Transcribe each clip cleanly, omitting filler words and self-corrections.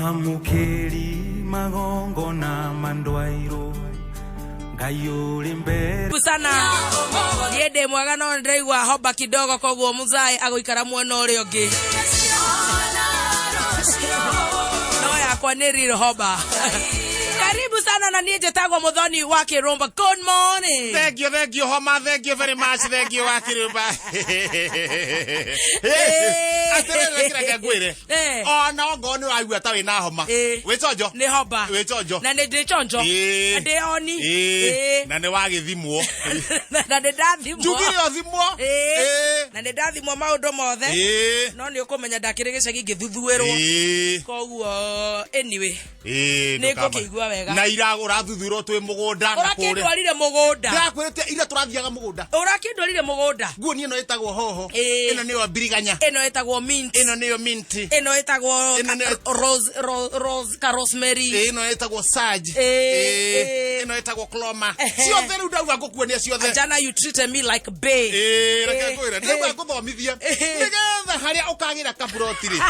Mwamũkĩri magongona mandwairwo Ngai ũrĩ mbere Karibu sana. Niĩ ndĩ mwega no nĩndĩraigua homba kidogo koguo mũzai agũikara mwena ũrĩa ũngĩ. No yakwa nĩ real homba. Karibu sana na niĩ njĩtagwo Mũthoni wa Kĩrũmba. Good morning. Thank you, thank you, Homa. Thank you very much. Thank you, Wakirumba. Atĩrĩrĩ, kĩreke ngwĩre. Ona ongorwo nĩ ũraigua ta wĩna homa. Wĩ chonjo? Nĩ homba. Wĩ chonjo? Na nĩ ndĩ chonjo. Na ndĩ oni. Na nĩ wagĩthimwo. Na nĩ ndathimwo. Njugire ũthimwo. Na nĩ ndathimwo maũndũ mothe. No nĩ ũkũmenya ndakĩrĩ gĩcagi ngĩthuthuĩrwo. Koguo anyway. Ĩĩ, Nĩ ndũkama- ngũkĩigua wega. Na ira ũrathuthurwo twĩ mũgũnda na kũrĩa. Ũrakĩndwarire mũgũnda. Ndĩrakwĩrĩte ira tũrathiaga mũgũnda. Ũrakĩndwarire mũgũnda. Nguo ĩno ĩtagwo hoho. Ĩĩ. Ĩno nĩyo mbiriganya. Ĩno ĩtagwo mint. Ĩno nĩyo mint. Ĩno ĩtagwo Ĩno nĩyo- rose, rose, rose, ka rosemary. Ĩno ĩtagwo sage. Ĩĩ, Ĩĩ. ĩĩ. Ĩno ĩtagwo cloma. Ehe. Ciothe rĩu ndauga ngũkuonia ciothe. Jana you treated me like bae. Ĩĩ, reke Ĩĩ. ngwĩre ndauga ngũthomithie Ĩĩ. nĩgetha harĩa ũkagĩra kaburoti rĩ.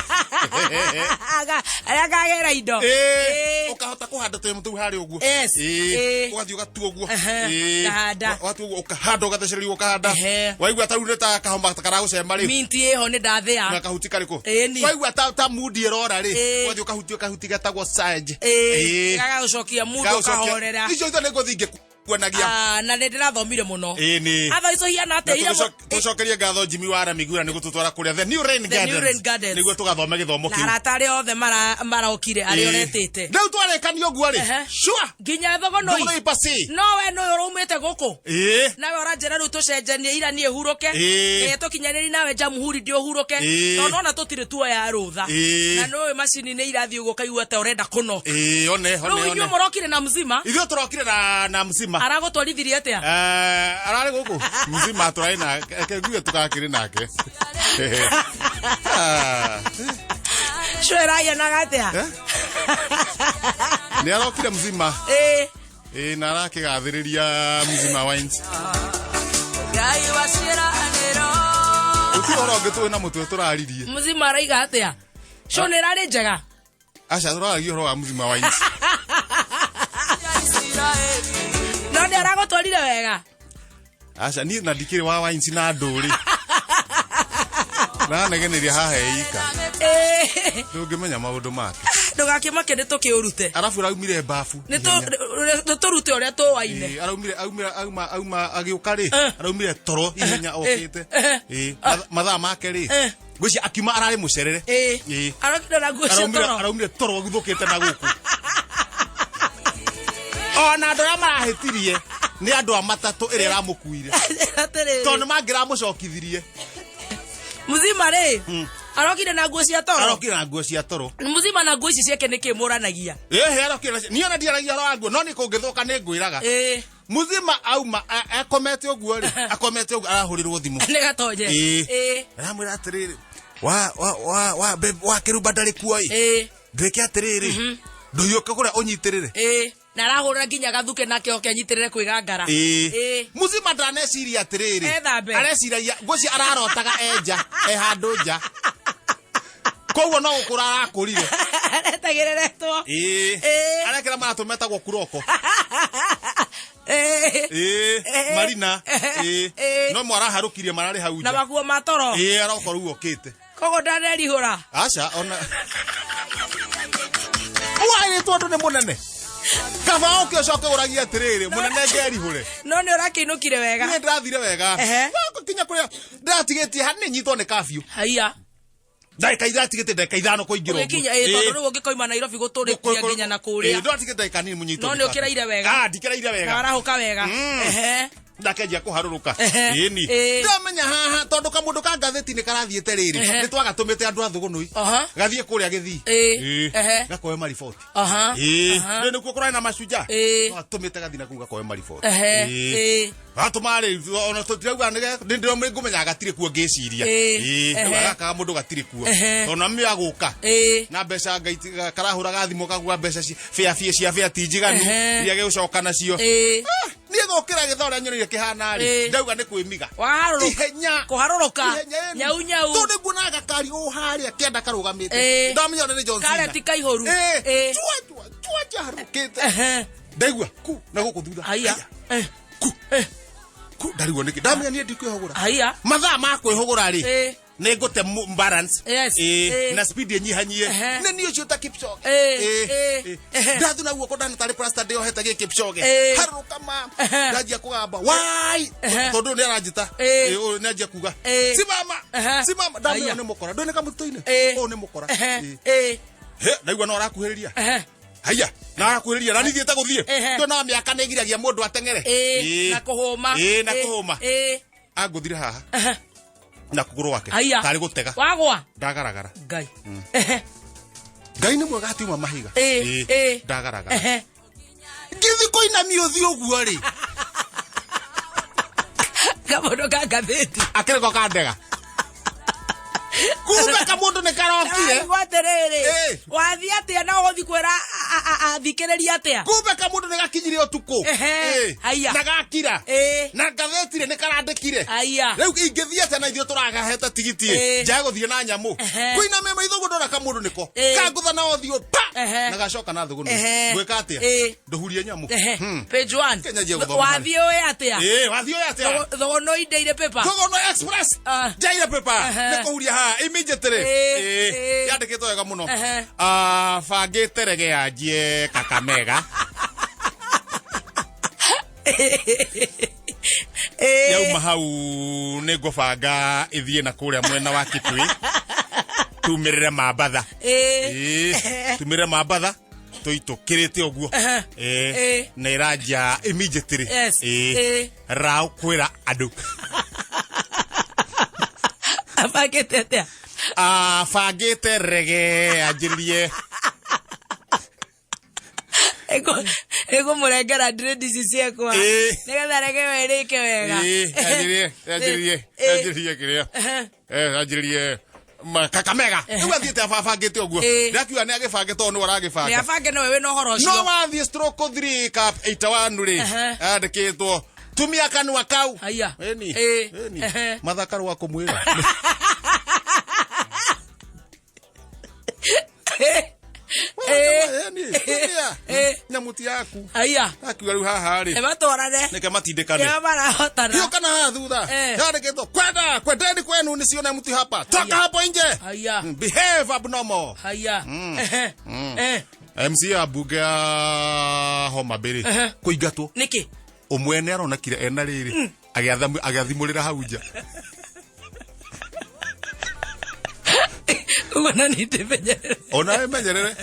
Arĩa ngagĩra indo. Ĩĩ, Ĩĩ. ũkahota kũhanda tũnyamũ tũu harĩa ũguo. Yes. Ĩĩ, Ĩĩ. ũgathiĩ ũgatua ũguo. Ehe, Ĩĩ, ngahanda. ũgatua ũguo ũkahanda ũgathecereria ũkahanda. Ehe. Waigua ta rĩu nĩ ta kahoma ta karagũcema rĩ. Minti ĩho nĩ ndathĩa. Na kahuti karĩkũ? Ĩni. Waigua ta mundi ĩrora rĩ. Ĩĩ. Ũgathiĩ ũkahutia kahuti getagwo sage. Ĩĩ. Ĩĩ. Gagagũcokia mundu Gagũcokia- ũkahorera. Icio icio nĩ ngũthiĩ ngĩkuonagia. Ah, na nĩ ndĩrathomire mũno. Ĩĩ nĩ. Atho icio hiana Na atĩa? Iria tũcokerie ngatho Jimmy wa Ramigura nĩ gũtũtwara kũrĩa The New Rain The New Gardens. Rain Gardens. Nĩguo tũgathome gĩthomo na kĩu. arata arĩa othe marokire arĩa ũretĩte. Rĩu twarĩkania ũguo rĩ. Ehe. Sure. Nginya thogonoi. Thogonoi pasi. No we nũyũ ũraumĩte gũkũ. Ĩĩ. Nawe ũranjĩra rĩu tũcenjanie ira niĩ hurũke. Ĩĩ. Ĩĩ tũkinyanĩri nawe jamhuri ndi ũhurũke. Ĩĩ. Tondũ nona tũtirĩ tuoya rũtha. Ĩĩ. Na nũĩ macini nĩ irathiĩ ũguo ũkaigua ta ũrenda kũno. Ĩĩ, one, one, Rĩu inyuĩ one. mũrokire na mzima. Ithuĩ tũrokire na mzima. Aragũtwarithirie atĩa? Eh, ararĩ gũkũ mzima tũrarĩ nake reke ngue tũgakĩrĩ nake. Ah, Cũ ĩrahianaga atĩa? eh? Nĩ arokire mzima. Ĩĩ. Ĩĩ, na arakĩgathĩrĩria mzima wines. Ngai wa ciĩranĩro. Gũtirĩ ũhoro ũngĩ tũĩ na mũtwe tũraririe. Mzima araiga atĩa? Cũ nĩ ĩrarĩ njega? Aca tũraragia ũhoro wa mzima wines. No nĩ aragũtwarire wega? Aca niĩ na ndikĩrĩ wa wines na ndũrĩ. Ranegeneria haha ika. Ĩĩ. Ndũngĩmenya maũndũ make. Ndũgakĩmake nĩ tũkĩũrute. Arabu araumire bafu. Nĩ tũrute ũrĩa tũwaine. Ĩĩ, araumire aumire auma auma agĩũka rĩ Eh. araumire toro ihenya okĩte Eh. Ĩĩ, mathaa make rĩ Eh. ngwĩciria akiuma ararĩ mũcerere Ĩĩ. Ĩĩ. Arokire na nguo cia Araumire toro. araumire toro aguthũkĩte na gũkũ ona andũ arĩa marahĩtirie nĩ andũ a matatũ ĩrĩa ĩramũkuire Atĩrĩrĩ. tondũ nĩ mangĩramũcokithirie Mzima rĩ arokire na nguo cia toro. Arokire na nguo cia toro. Mzima na nguo ici ciake nĩkĩ mũranagia? Ĩhĩ, arokire na niĩ ona ndiaragia ũhoro wa nguo no nĩ kũngĩthũka nĩ ngwĩraga. Ĩĩ. Muzima auma akomete ũguo rĩ akomete ũguo arahũrĩrwo thimũ. Nĩ gatonye. Ĩĩ. Ĩĩ. Aramwĩra atĩrĩrĩ wa wa wa wa babe, wa kĩrumba ndarĩ kuo ĩ. Ĩĩ. Ndwĩke atĩrĩrĩ ndũhiũke kũrĩa ũnyitĩrĩre. Ĩĩ. Na arahũrĩra nginya gathuke nake oke anyitĩrĩre kwĩgangara. Ĩĩ. Ĩĩ. Muzima ndaneciria atĩrĩrĩ Ethambe. areciragia ngwĩciria ararotaga enja e handũ nja koguo no gũkũra arakũrire. Aretagĩrĩretwo. Ĩĩ. Ĩĩ. Arekĩra maratũ metagwo kuroko. Ĩĩ. Ĩĩ. Ĩĩ. Marina. Ĩĩ. Ĩĩ. No mwaraharũkirie mararĩ hau Na nja. maguo ma toro. Ĩĩ aroka rĩu okĩte. Koguo ndanerihũra. Aca ona waĩrĩtwo andũ nĩ mũnene kaba oke ũcoke ũragie atĩrĩrĩ mũnene ngerihũre. No nĩ ũrakĩinũkire wega. Niĩ ndĩrathire wega. Ehe. Kinya kũrĩa ndĩratigĩtie ha nĩ nyitwo nĩ kabiũ. Haiya. Ndagĩka ndĩratigĩtie ndagĩka ithano kũingĩra ũguo. Ũgĩkinya ĩĩ tondũ rĩu ũngĩkoima Nairobi gũtũrĩkia nginya na kũrĩa. Ndĩratigĩtie ndagĩka nini mũnyitwo. No nĩ ũkĩraire wega. Ah, ndikĩraire Na wega. warahũka wega. Ehe. Ndakenjia kũharũrũka. Ehe. Ĩni. Ĩĩ. Ndamenya haha tondũ kamũndũ ka ngathĩti nĩ karathiĩte rĩrĩ. Ehe. Nĩ twagatũmĩte andũ a thũgũnũi. Aha. Gathiĩ kũrĩa gĩthii. Ĩĩ. Ehe. Gakoe mariboti. Aha. Ĩĩ. Aha. Nĩ nĩkuo kũrarĩ na macunja. Ĩĩ. Tũmĩte gathi na kũu gakoe mariboti. Ehe. Ĩĩ. Ĩĩ. Atũma rĩ ona tũtirauga nĩ nĩ ngũmenya gatirĩ kuo ngĩciria. Ĩĩ. Ĩĩ. Ehe. Rĩu gaka mũndũ gatirĩ kuo. Ehe. Tondũ na mĩagũka. Ĩĩ. Na mbeca ngai karahũraga thimũ kagua mbeca bĩa bia cia bĩa ti njiganu Ehe. iria gĩgũcoka nacio. Ĩĩ. Niĩ gũkĩra gĩthaa ũrĩa nyonire kĩhana rĩ, Ĩĩ. ndauga nĩ kwĩmiga. Waharũrũka. Ihenya. Kũharũrũka. Ihenya, ĩni. Nyau nyau. Tondũ nĩnguonaga gakari o harĩa kĩanda karũgamĩte. Ĩĩ. Ndamenya ũrĩa nĩ John Karĩa Cena. ti kaihũru. Ĩĩ. Ĩĩ. Chua, chua, chua, njaharũrũkĩte. Ehe. Ndaigua ku na gũkũ thutha. Haiya. Haiya. Eh. Ku. Eh. Ku ndarigwo nĩkĩ. Ndamenya niĩ ndikwĩhũgũra. Haiya. Mathaa ma kwĩhũgũra rĩ. Ĩĩ. Nĩ ngũte balance. Yes. Ĩĩ. Ĩĩ. Na speed ĩnyihanyie. Ehe. Nĩ niĩ ũcio ta Kipchoge. Ĩĩ. Ĩĩ. Ĩĩ. Ĩĩ. Ehe. Ndathuna guoko ndana tarĩ plaster ndĩohete gĩ Kipchoge. Ĩĩ. Harũrũka ma. Ehe. Ndanjia kũgamba. Wai. Ehe. Tondũ nĩ aranjĩta. Ĩĩ. Ĩĩ, ũyũ nĩ anjia kuga. Ĩĩ. Simama. Ehe. Simama. Ndamenya Haiya. nĩ mũkora. Ndũĩ nĩ kamũtitũ-inĩ. Ĩĩ. Ũyũ nĩ mũkora. Ehe. Ĩĩ. Ĩĩ. He, ndaigua no arakuhĩrĩria. Ehe. Haiya, na arakuhĩrĩria na nithiĩte gũthiĩ. Ehe. Ndũĩ no mĩaka nĩ ĩgiragia mũndũ ateng'ere. Ĩĩ. Ĩĩ. Na kũhũma. Ĩĩ, na Ĩĩ. kũhũma. Ĩĩ. Angũthire haha Ehe. na kũgũrũ gwake. Haiya. Tarĩ gũtega. Wagwa. Ndagaragara. Ngai. Ehe. Ngai nĩ mwega atiuma mahiga. Ĩĩ. Ĩĩ. Ĩĩ. Ndagaragara. Ehe. Ngĩthiĩ kũinamia ũthiũ ũguo rĩ. Kamũndũ ka ngathĩti. Akĩrĩ ko kandega. Kumbe kamũndũ nĩ karokire. Ndĩraigua atĩrĩrĩ. Ĩĩ. Wathiĩ atĩa na ũgũthiĩ kwĩra athikĩrĩria atĩa? Kumbe kamũndũ nĩ gakinyire ũtukũ. Ehe. Ĩĩ. Haiya. Na gakira. Ĩĩ. Na ngathĩti rĩ nĩ karandĩkire. Haiya. Rĩu ingĩthiĩ atĩa na ithuĩ tũragahete tigiti ĩ? Ĩĩ. Njage gũthiĩ na nyamũ. Ehe. Kũinamia maitho ũguo ndona kamũndũ nĩko. Ĩĩ. Kangũtha na ũthiũ pa. Ehe. Na gacoka na thũgũnũ. Ehe. Ngwĩka atĩa? Ĩĩ. Ndũhurie nyamũ. Ehe. Hmm. Page 1. Kenya njie gũthoma. Wathiĩ ũĩ atĩa? Ĩĩ, wathiĩ ũĩ atĩa? Thogono indeire paper. Thogono Express. Ah. Njaire paper. Ehe. Nĩ kũhuria haha immediately. Ĩĩ, Ĩĩ. ĩĩ. Yandĩkĩtwo wega mũno. Ehe. Ah, bangĩte rege yanjie Kakamega. Ĩĩ. Yauma hau nĩ ngũbanga ĩthiĩ na kũrĩa mwena wa Kitui. Tumĩrĩre Mambatha. Ĩĩ. Ĩĩ. Tumĩrĩre Mambatha tũitũkĩrĩte ũguo. Ehe. Ĩĩ. Ĩĩ. Na ĩranjia immediately. Yes. Ĩĩ. Ĩĩ. Rao kwĩra andũ. Abangĩte atĩa? Ah, bangĩte rege yanjĩrĩrie Ĩkũmũrengera dread ici ciakwa. Ĩĩ. Nĩgetha rege ĩyo ĩrĩke wega. Ĩĩ, yanjĩrĩrie yanjĩrĩrie Ĩĩ. yanjĩrĩrie kĩrĩa Ehe. Eh, yanjĩrĩrie Kakamega rĩu athiĩte abangĩte ũguo Ĩĩ. ndakiuga nĩ agĩbange tondũ nĩwe Nĩ ũragĩbanga abange nowe wĩna ũhoro no ũcio. wathiĩ stroke 3 cup 81 rĩ Ehe. yandĩkĩtwo tumia kanua kau Haiya. ĩni Ĩĩ. ĩni Ehe. mathaka rwa kũmwĩra Ĩĩ. Ĩni, tumia. Ĩĩ. nyamũ ti yaku Haiya. akiuga rĩu haha rĩ Nĩmatwarane. nĩke matindĩkane Nĩo marahotana. hiyo kana haha thutha Eh. yandĩkĩtwo kwenda kwendeni kwenu nisione mtu hapa toka hapo nje Haiya. Behave abnormal. Haiya. Ehe. Eh. MC ya mbunge ya Homa Bay rĩ Ehe. kũingatwo Nĩkĩ? ũmwe nĩ aronekire ena rĩrĩ agĩathimũrĩra hau nja Ũguo na niĩ ndĩmenyerere. ona we menyerere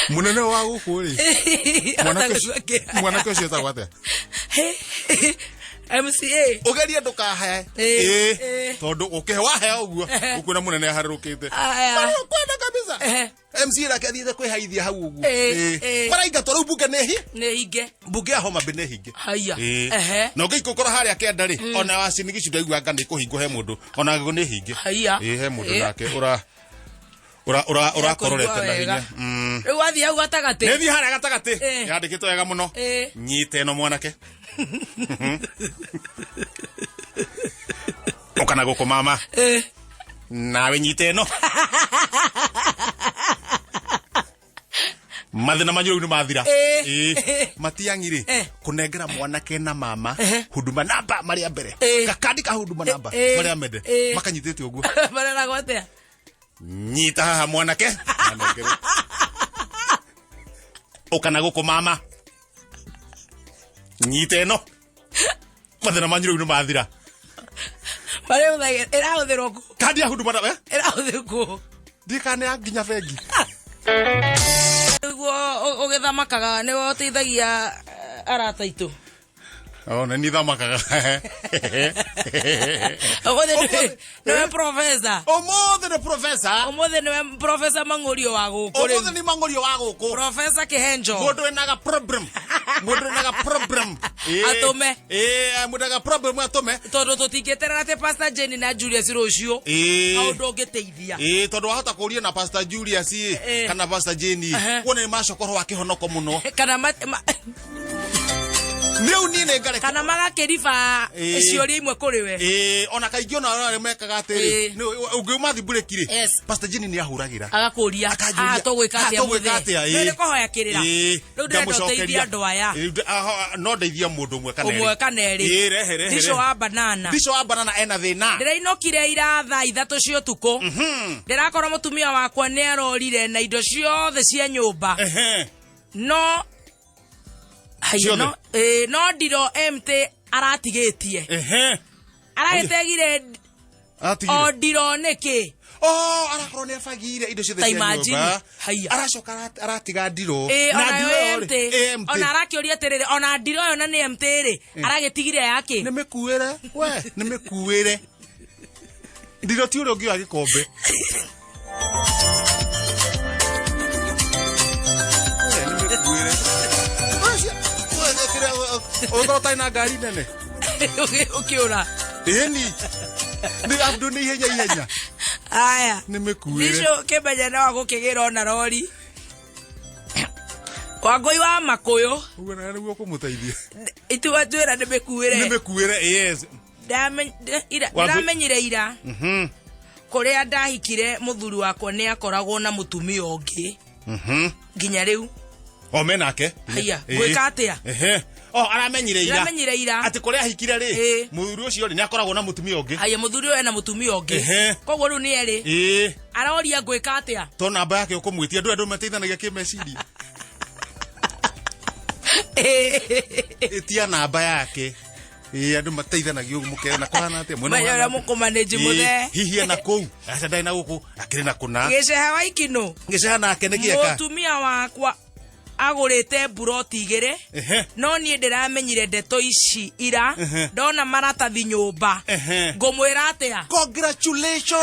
mũnene wa gũkũ rĩ mwanake mwanake ũcio etagwo atĩa MCA. ũgerie ndũkahe Ĩĩ, Ĩĩ, ĩĩ. tondũ ũkĩhe wahe ũguo ũkuona mũnene aharũrũkĩte Aya. kwenda kabisa Ehe. MC nake athiĩte kwĩhaithia hau ũguo Ĩĩ, Ĩĩ. ĩĩ. maraingatwo rĩu mbunge nĩ hi Nĩ hinge. mbunge ya Homa Bay nĩ hinge Haiya. Ĩĩ. Ehe. na ũngĩikũkora harĩa kĩanda rĩ ona wacinigicu ndaigua anga nĩ kũhingwo he mũndũ ona gĩgo nĩ hinge Haiya. Ĩĩ, he mũndũ Ĩĩ. nake ũra ũra ũra ũrakororete na wega. hinya Mm. Rĩu wathiĩ hau gatagatĩ. nĩ thiĩ harĩa gatagatĩ Ĩĩ. yandĩkĩtwo wega mũno Ĩĩ. nyite ĩno mwanake ũka na gũkũ mama Ĩĩ. nawe nyite ĩno mathĩna manyu rĩu nĩ mathira Ĩĩ. Ĩĩ. Matiang'i rĩ Eh. kũnengera mwanake na mama Ehe. huduma namba marĩa mbere Ĩĩ. gakandi ka huduma namba Ĩĩ. marĩa mende Ĩĩ. makanyitĩte ũguo Mareragwo atĩa? nyita haha mwanake Anengere. ũka na gũkũ mama nyita ĩno mathĩna manyu rĩu nĩ mathira Marĩhũthagĩra ĩrahũthĩrwo kũ? kandi ya huduma namba Ĩrahũthĩrwo kũ? ndikane ya nginya bengi Nĩguo ũgĩthamakaga nĩwe ũteithagia arata aitũ. ona nĩ thamakaga Ũmũthĩ nĩwe professor. ũmũthĩ nĩ professor Ũmũthĩ nĩwe professor Mang'ũrio wa gũkũ ũmũthĩ rĩu. nĩ mang'ũrio wa gũkũ Professor Kĩhenjo. mũndũ wĩnaga problem mũndũ wĩnaga problem Ĩĩ. Atũme. Ĩĩ, mũndũ wĩnaga problem atũme Tondũ tũtingĩeterera atĩ Pastor Jane na Julius rũciũ. Ĩĩ. Kaũndũ ũngĩteithia. ĩĩ tondũ wahota kũria na pastor Julius ĩ Ĩĩ. kana pastor Jane Ehe. wone nĩ macokoro wa kĩhonoko mũno Kana Rĩu niĩ nĩ ngareka Kana magakĩriba ciũria imwe kũrĩ we. Ĩĩ, ona kaingĩ ona arĩa mekaga atĩrĩ, ũngiuma thimburĩki rĩ, Pastor Jenny nĩ ahũragĩra. Agakũria. Akanjũria, "Haha tũgwĩka "Haha atĩa tũgwĩka mũthee?" atĩa? Rĩu nĩ kũhoya kĩrĩra. Rĩu ndĩrenda Ngamũcokeria. ũteithie andũ aya. Rĩu no ndeithie mũndũ ũmwe kana Ũmwe erĩ. kana erĩ. Ĩĩ, rehe rehe Ndico rehe. wa banana. Ndico wa banana ena thĩna. Ndĩrainũkire ira thaa 3 cia ũtukũ. Ndĩrakora mũtumia wakwa nĩ arorire na indo ciothe cia nyũmba. No haiya, Ciothe? no, no ndiro empty aratigĩtie. Aragĩtegire Aratigire. o ndiro nĩkĩ? Oh, arakorwo nĩ abagire indo ciothe Ta cia imagine. nyũmba. Haiya. Aracoka aratiga ndiro. Ĩĩ, Na ona ndiro yo ĩyo rĩ, empty. ĩ empty. Ona arakĩũria atĩrĩrĩ, ona ndiro ĩyo na nĩ empty rĩ, aragĩtigire yakĩ? Nĩ mĩkuĩre we, nĩ mĩkuĩre. Ndiro ti ũrĩa ũngĩoya gĩkombe. We, nĩ mĩkuĩre. We, kĩrĩa, ũngĩkorwo ũtarĩ na ngari nene. Ũkĩũra. Ĩni. Nĩ andũ nĩ ihenya ihenya. Aya. Nĩ mĩkuĩre. Ndico kĩmenya no agũkĩgĩra ona rori. Wangũi wa Makũyũ. Ũguo nawe nĩguo ũkũmũteithia. Itua njwĩra nĩ mĩkuĩre. Nĩ mĩkuĩre, yes. Ndamenyire ira. Kũrĩa ndahikire mũthuri wakwa nĩ akoragwo na mũtumia ũngĩ. Nginya rĩu. O menake. Haiya, ngwĩka atĩa? O aramenyire ira. Ndĩramenyire ira. Atĩ kũrĩa ahikire rĩ, mũthuri ũcio rĩ nĩ akoragwo na mũtumia ũngĩ. Haiya, mũthuri ũyũ ena mũtumia ũngĩ. Koguo rĩu nĩ erĩ. Aroria ngwĩka atĩa? To namba yake ũkũmwĩtia, ndũĩ andũ mateithanagia kĩmeciria. Ĩtia namba yake. Ĩĩ, andũ mateithanagia ũguo mũkerana kũhana atĩa? Mwena Menya ũhana ũrĩa mũkũmanage mũthee. Hihi ena kũu. Aca ndarĩ na gũkũ, akĩrĩ na kũna. Gĩceha wa Ikinũ. Gĩceha nake nĩ gĩeka. Mũtumia wakwa agũrĩte mburoti 2. No niĩ ndĩramenyire ndeto ici ira. Ndona maratathi nyũmba. Ngũmwĩra atĩa? Congratulations!